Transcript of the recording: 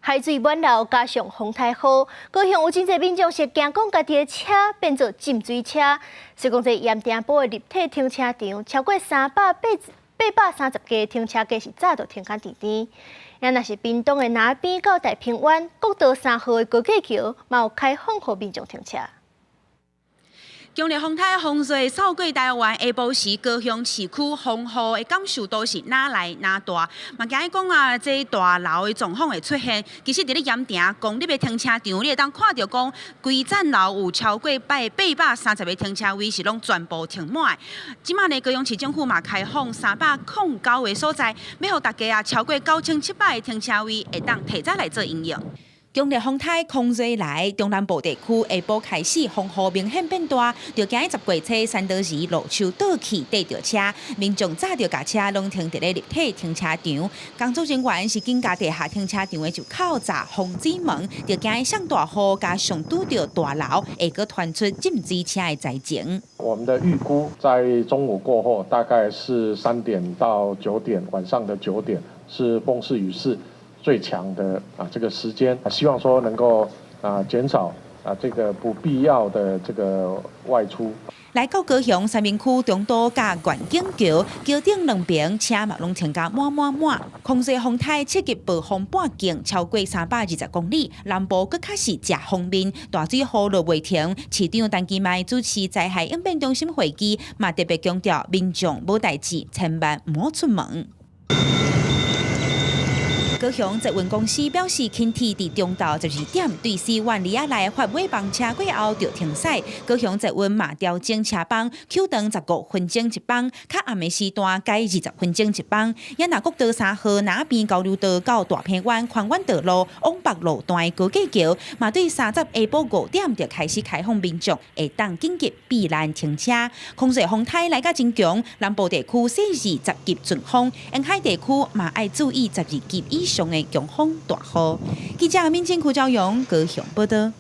海水滿流加上風颱雨，高雄有真濟民眾是驚講家己的車變做浸水車。所以講這鹽埕埔的立體停車場，超過380、830個停車格是早就停甲甜甜。也若是屏東的那邊到太平灣國道3號的高架橋，嘛有開放予民眾停車。強烈風颱洪瑞掃過台灣，下晡時高雄市區風雨的感受都是愈來愈大。嘛驚講啊，這大樓的狀況會出現。其實佇咧鹽埕公立的停車場，你會當看著講，規層樓有超過830個停車位是攏全部停滿。這馬呢，高雄市政府嘛開放309個所在，欲予大家啊超過9700個停車位會當提早來做應用。強烈風颱洪瑞來，中南部地區下晡開始風雨明顯變大，就驚十月初山道時路樹倒去硩著車，民眾早就共車攏停佇咧立體停車場。工作人員是緊共地下停車場的入口閘防水門，就驚上大雨加上拄著大樓，會閣傳出浸水車的災情。我們的預估在中午過後，大概是3點到9點，晚上的九點是風勢雨勢最強的這個時間，希望說能夠減少這個不必要的這個外出。來到高雄三民區中都佮願景橋，橋頂兩邊車嘛攏停甲滿滿滿。洪水風颱7級暴風半徑超過320公里，南部閣較是食鋒面，大水雨落袂停。市長陳其邁主持災害應變中心會議，嘛特別強調民眾無代誌，千萬毋好出門。高雄捷運公司表示，輕鐵佇中晝12點對四苑里仔來發尾班車過後就停駛。高雄捷運嘛調整車班，啟動15分鐘一班，較暗的時段改20分鐘一班。也若國道3號那邊交流道到大鵬灣寬遠道路往北路段的高架橋，嘛對30下晡5點就開始開放民眾會當緊急避難停車。洪水風颱來甲真強，南部地區攝氏10級陣風，沿海地區嘛愛注意12級以上的強風大雨。記者民政區昭陽高雄報道。